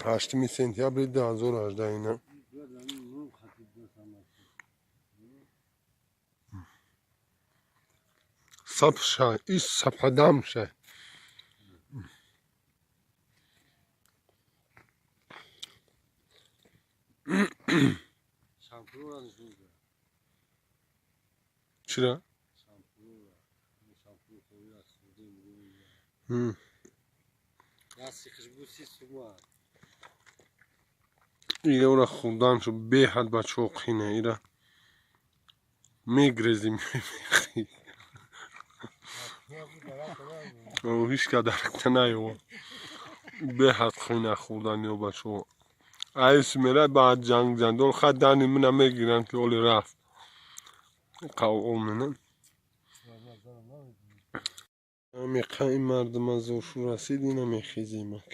8 сентябри 2018 ина. Сабша ис сабҳадамша. Чира? Ира хӯрдан шуд беҳад, бачаҳо, қина. Ира мегрезим, ҳеч ка даркта наёва. Беҳад қина хӯрдан ё, бачаҳо. Айс мера, баъд ҷанг ҷандол ха дани мина мегиранд, ки оли рафт қавомена. Амиқа ин мардума зошу расид, ина мехезимак.